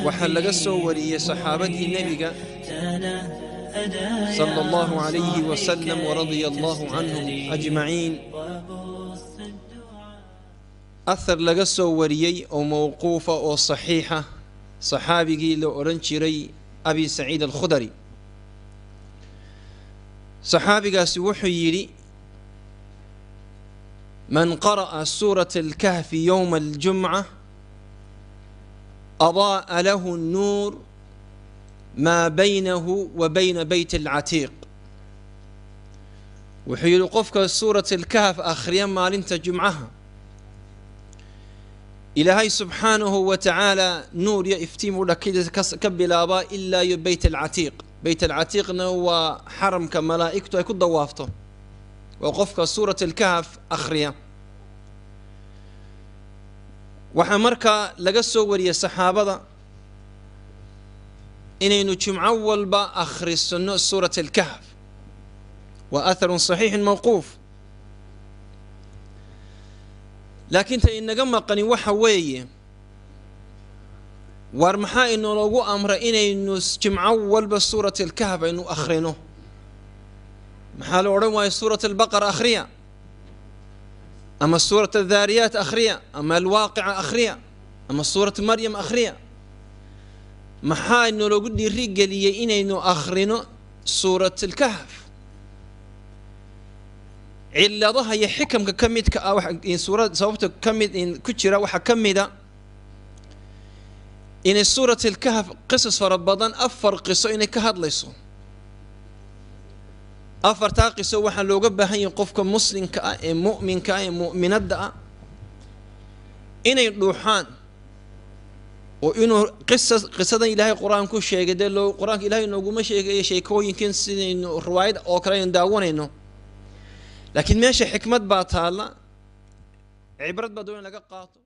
Waxaa laga soo wariyey saxaabadii nebiga sala allahu calayhi wasalam waradia allahu canhum ajmaciin, ahar laga soo wariyey oo mowquufa oo saxiixa, saxaabigii la odhan jiray Abi Saciid Alkhudari. Saxaabigaasi wuxuu yidhi: "Man qara'a suurata alkahfi yowma aljumca adaa'a lahu nnuur maa baynahu wa bayna beyt alcatiiq." Wuxuu yidhi, qofka suurat alkahf akhriya maalinta jumcaha, Ilaahay subxaanahu wa tacaala nuur iyo iftiin buu dhakidiisa ka bilaabaa ilaa iyo Beyt Alcatiiq. Beyt Alcatiiqna waa xaramka malaa'igtu ay ku dawaafto. Waa qofka suurat alkahf akhriya. Waxaa markaa laga soo wariyey saxaabada inaynu jumco walba akhrisano suurat alkahf. Waa atharun saxiixun mawquuf, laakiin ta inaga maqani waxa weeye: waar maxaa inoogu amray inaynu jimco walba suurat alkahf aynu akhrino? Maxaa la odhan waaya suurat albaqara akhriya, ama suurat aldaariyaat akhriya, ama alwaaqica akhriya, ama suurat Maryam akhriya? Maxaa inoogu dhiirigeliyey inaynu akhrino suurat alkahf? Ciladaha iyo xikamka ka midka ah suurad sababta ka mid ku jira waxaa ka mida inay suurat alkahf qisas fara badan, 4 qiso inay ka hadlayso. Afartaa qiso waxaa looga baahan yahay qofka muslimka ah ee mu'minka ah ee mu'minadda ah inay dhuuxaan oo inuu qisa qisadan Ilaahay Qur-aan ku sheegay. Dee loo Qur-aanka Ilahay nooguma sheegayo sheekooyinkan sidaynu riwaayad oo kale aynu daawanayno, laakiin meesha xikmad baa taalla, cibrad baa doon in laga qaato.